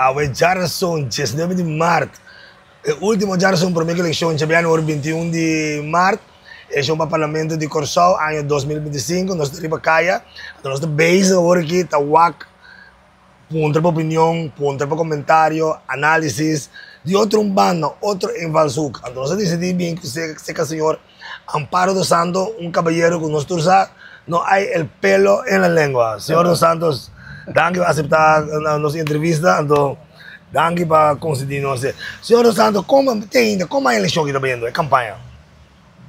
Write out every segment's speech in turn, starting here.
Awe djarason diesnuebe di mart, e ultimo djarason prome ku elekshon djabièrnè ora bintiun di mart, elekshon pa Parlamento di Kòrsou aña 2025, nos ta riba kaya, anto nos ta bezig awor aki ta wak puntra pa opinion, puntra pa komentario, análisis di otro un banda, otro invalshoek. Anto nos a disidí bin ku seka señor Amparo dos Santos, un kabayero ku nos tur sa no hay el pelo en la lengua. Señor dos Santos, danki pa aseptá nos entrevista, anto danki pa konsedí nos. Señor dos Santos, komo te ainda, komo e elekshon ki ta bayendo, e kampaña?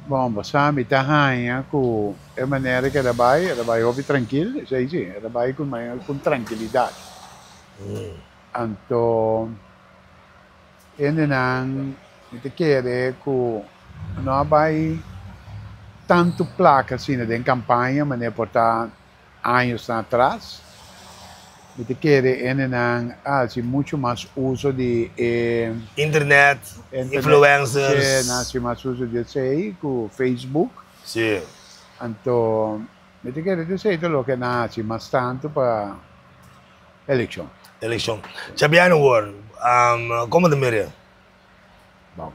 Bon, bo sa mi ta haña ku e manera ku el a bai, el a bai hopi trankil, esei si, el a bai ku ku trankilidat. Anto hendenan mi ta kere ku no a bai tantu plaka asina den kampaña manera por ta añosnan atras. Mi ta kere hendenan a hasi muchu mas uso di e. Internet, influencers. Sí, nan a hasi mas uso di esei ku Facebook. Sí. Anto mi ta kere esei ta loke nan a hasi mas tantu pa elekshon. Elekshon. Chabiano wor, komo ta mira? Bon.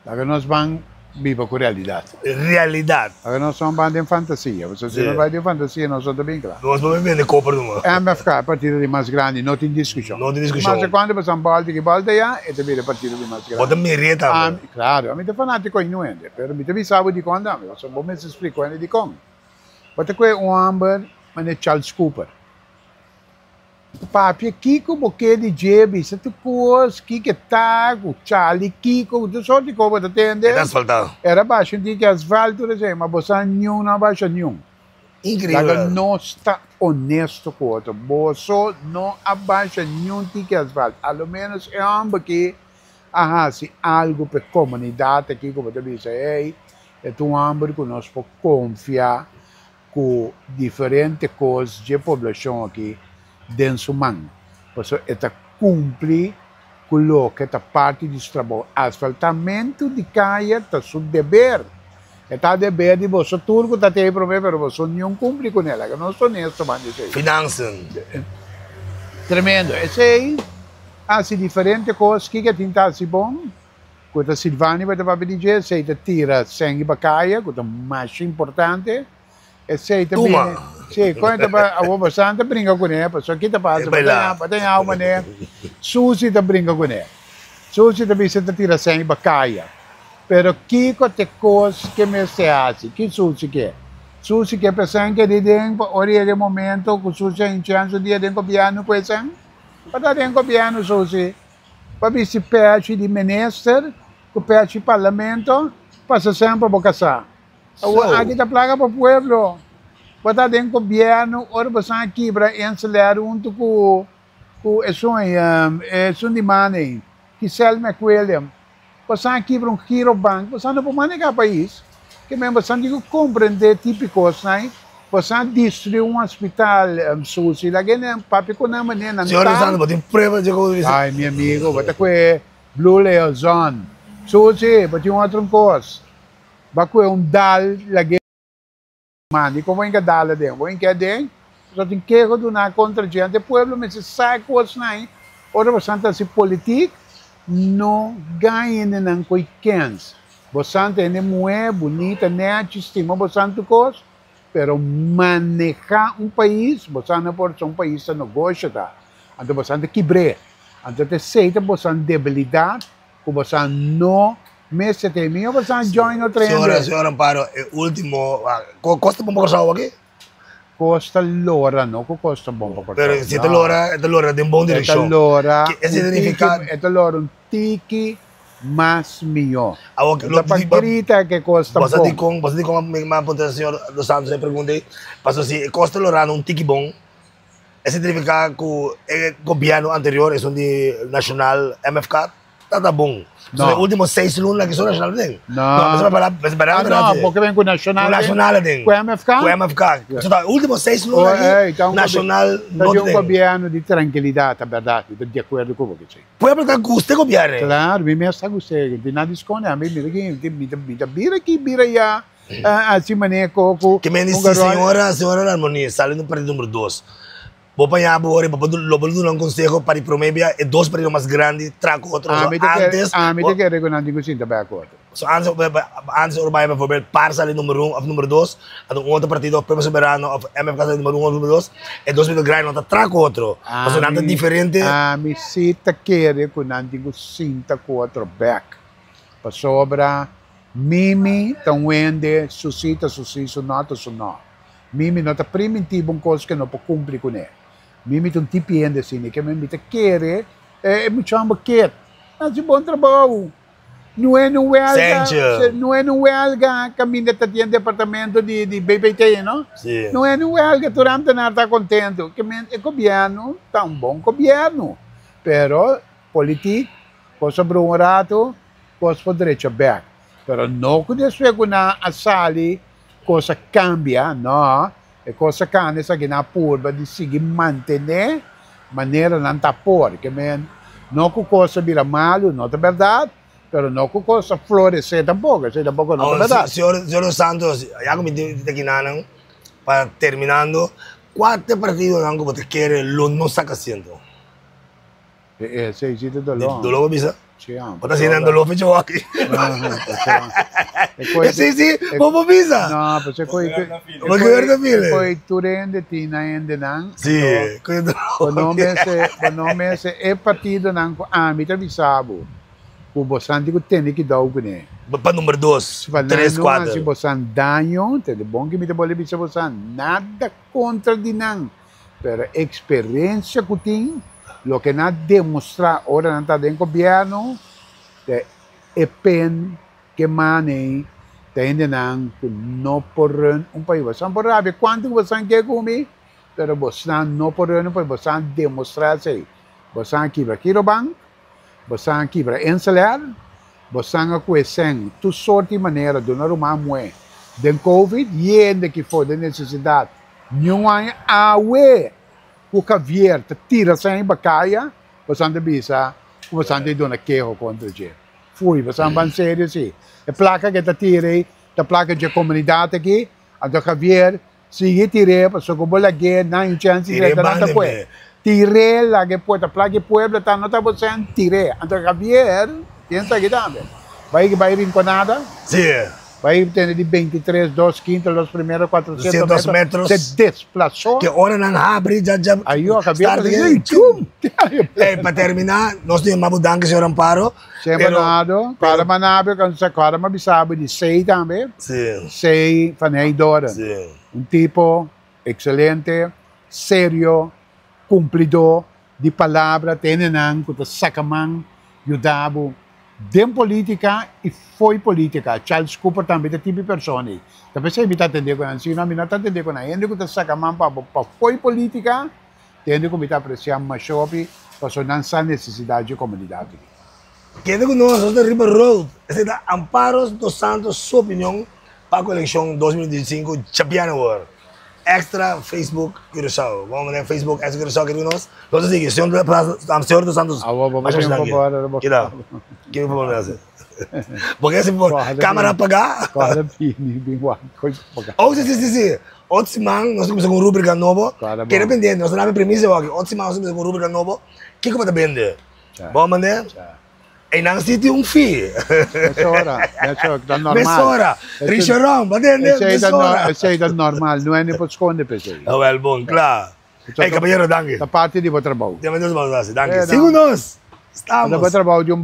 Laga nos ban biba ku realidat. Realidat. Laga nos no ban den fantasia, pasobra si nos bai den fantasia nos no ta bin kla. Nos por bende koper numa. MFK e partido di mas grandi, no tin diskushon. No tin diskushon. Mas kuantu pasan bòlta aki bòlta aya, e ta bira e partido di mas grandi. Bo ta mir'é tambe. Ami, klaro, ami ta fanátiko inuende, pero mi ta bisa bo dikon tambe, pasobra bo mester splika hende dikon. Bo ta kohe un hòmber manera Charles Cooper. Papia kiko bo ke di dje, bisa tur kos, kiko e ta, ku chali kiko, ku tur sort di kos bo ta tende. E ta asfaltá. Era basha un tiki asfalt tur esei, ma bo sa niun no a basha niun. Inkreibel. Laga nos ta onesto ku otro, boso no a basha niun tiki asfalt, a lo menos e hòmber aki a hasi algu pa e komunidat aki ku bo ta bisa, hey, e ta un hòmber ku nos por konfia. ku diferente kos dje poblashon aki den su man, pasobra e ta kumpli ku loke ta parti di su trabou. Asfaltamentu di kaya ta su deber. E ta deber di boso tur ku ta tei promé, pero boso niun kumpli kuné. Laga nos honesto ban di esei. Finansen. Tremendo. Esei hasi diferente kos. Kiko e tin ta hasi bon? Ku ta Silvani bai ta papia di dje, esei ta tira sèn riba kaya, ku ta masha importante. Esei ta bini, si, kon e ta bai, awor bosan ta bringa kuné, pasobra ki ta pasa, bo ta bo ta yama manera Susi ta bringa kuné. Susi ta bisa ta tira sèn riba kaya. Pero kiko ta e kos ke mester hasi? Ki Susi ke? Susi ke pa e sèn keda den pa ora yega e momento ku Susi a hinchá su dia den gobièrnu ku e sèn? Pa ta den gobièrnu Susi? Pa bisti pechi di minister ku pechi parlamento pasa semper bo kasá. Awor aki ta plaka pa pueblo. Bo ta den gobierno ora bo san a kibra Inselair huntu ku ku esun ei esun di man ei Giselle McWilliam. Bo san a kibra un girobank bo san no por maneha pais. Ke men bo san tin ku komprende tipi kosnan ei. Bo san destrui un hospital susi la kende papia ku nan manera nan Señor ta. Alessandro bo tin prueba dje ku bo bisa. Ay mi amigo bo ta kue blue leozon susi bo tin otro un kos bo a kue un dal lag'e mandi kon bo inka dal aden bo inka aden bo tin keho duna kontra dje ante pueblo mester sa e kosnan ay ora bo san ta hasi politik no gaña hende nan koy kens bo san ta hende muhe bunita nechi stima bo san tur kos. Pero maneha un pais, bosan no por, un pais ta negocio ta. Anto bosan ta kibr'é. Anto ta esei ta bosan debilidad ku bosan no mester tin. Mihó bosan join otro hende. Señora, señor Amparo, e ultimo, kos ta bon pa Kòrsou aki? Kos ta lora, no ku kos ta bon pa Kòrsou. Pero si e ta lora, e ta lora den bon direkshon. E ta lora, Esei ta nifiká. E ta lora un tiki mas mihó. Awor No ta pa grita ke kos ta Bo sa bon. dikon, bo sa dikon mi a puntra señor Dos Santos e pregunta ei? Pasobra si e kos ta lorando un tiki bon, esei ta nifiká ku e gobièrnu anterior, esun di Nashonal MFK, ta ta bon. No. Pasobra e último seis luna aki so Nashonal den. No. No, mester para, mester para Ah, no, bo ke ben ku Nashonal Ku den? Nashonal aden. Ku MFK? Ku MFK. Pasobra e último seis luna Oh, aki, ey, ta un gobi- Nashonal ta no di un den. gobièrnu di trankilidat, ta bèrdat. Mi ta di akuerdo ku bo, Kitching. Pueblo ta gusta e gobièrnu. Claro, mi mes ta gusta e, di nada sconde, ami mira ki, mi ta, mi ta bira aki, bira ya, asi manera ko ku Ke men di un si garot. señora, señora Larmonie sali no partido numero dos. Bo paña bo ora bo lo bo duna un conseho pa di prome bia e dos partido mas grandi tra cu otro so Ami ta kere antes ami ta kere cu nan tin cu sinta bay acuerdo. So antes antes ora bay bijvoorbeeld par sali numero un of numero dos anto un otro partido Pueblo Soberano of MFK sali numero un of numero dos e dos partido grandi no ta tra cu otro pasobra nan ta Ami diferente. ami si ta kere cu nan tin cu sinta cu otro bek pasobra Mimi ta un hende su si ta su si su no ta su no. Mimi no ta primintí bo un kos ke no por kumpli kuné. Mimi ta un tipi hende asina, ke mi ta kere e mucha homber ket hasi bon trabou. No e no welga, no e no welga kaminda ta tin departamento di di BBT, no? No e no welga, tur ambtenaar ta kontento. Ke men e gobièrnu ta un bon gobièrnu, pero politik, kos a brua un ratu, kos por drecha bèk. Pero no ku despues ku nan a sali Cos a cambia, no. E cos a cambia esaki nan a purba di sigui mantene manera nan ta por. Ke men, no cu cos a bira malu, no ta berdad, pero no cu cos a florece tampoco, esey tampoco no ta berdad. Señor, señor Dos Santos, ya cu mi tin ta kinanan, pa terminando, cua ta e partidonan cu bo ta kere lo no saca asiento? E esei si ta doló. Doló bo bisa? Sí, ah. Bo ta sinti nan doló fecha waki. Esei si bo por bisa. No, pues e koi Bo ke ta feel. E koi tur hende tin nan hendenan. Sí, koi doló. Bo no mester, bo no mester e partidonan ku ami ta bisa bo ku bosan tin ku tene kidou kuné. Pa number dos, tres, kuater. Pa nan no hasi bosan daño, tende bon ki mi ta bolbe bisa bosan, nada kontra di nan. Pero e experiencia cu tin, loke nan a demostra ora nan ta den gobierno, ta e pen ke mane ta hendenan cu no por run un pais. Bosan por rabia cuanto cu bosan ke cu mi, pero bosan no por run un pais. Bosan a demostra esey. Bosan a kibra Kirobank, bosan a kibra Inselair, bosan a cu e cen tur soort di manera duna ruman muhe den covid, yende ki for den necesidad. Niun aña awe ku Javier ta tira sèn riba kaya, bosan ta bisa ku bosan ta duna keho kontra dje. Fui, bosan ban serio si. E plaka ke ta tira ei ta plaka dje komunidat aki, anto Javier sigui tir'é pasobra ku bo lag'é nan yu chèns di drenta nan ta pue. Tir'é lag'é pue, ta plaka e pueblo ta no ta bo sèn, tir'é. Anto Javier tin esaki tambe, bai bai Rinconada. Bai tene di 23, dos quinto, los primeros 400 metros, se desplazó. Ke ora nan habri dja dja Ayo, Javier, start again. Chum! Ey, pa termina, nos tin yama bo danki, señor Amparo. Señor Bernardo, para manabe, kan sa kora ma bisa bo di Sey tambe. Sí. Sey van Heydoorn. Sí. Un tipo excelente, serio, cumplidor di palabra, tene nan cu ta saca man yuda bo Den politica y fo'i politica. Charles Cooper tambe ta tipi persona ei. Ta p'esei mi ta atende cu nan. Si no, mi no ta atende cu nan. Hende cu ta saca man pa bo pa fo'i politica, ta hende cu mi ta aprecia masha hopi pasobra nan sa necesidad dje comunidad aki. Kende cu nos, nos ta riba road. Esei ta Amparo dos Santos su opinion pa cu eleccion 2025 djabièrnè awor. Extra Facebook Curaçao. Bo manda Facebook Extra Curaçao kende cu nos. Nos ta sigui. Señor Señor dos Santos. Awor bo tin un poco ora bo. Keda. Kiko bo manda haci? Bo ke haci por camera apaga? Kòrda bini bin wak kos apaga. Oh si si si si. Otro siman nos ta cuminsa cu un rubrica nobo. Keda pendiente. Nos ta dame premisa awor aki. Otro siman nos ta cuminsa cu un rubrica nobo. Kiko bo ta bende? Bo manda? Einan si tin un fi. Mesora, mesora, ta normal. Mesora. Richeron, bo tende? Mesora. Esei ta normal, no hende por skonde p'esei. Awel bon, kla. Ey, caballero, danki. Ta parti di bo trabou. Di bo trabou, danki. Sigu nos. Stamos. Ta bo trabou di un.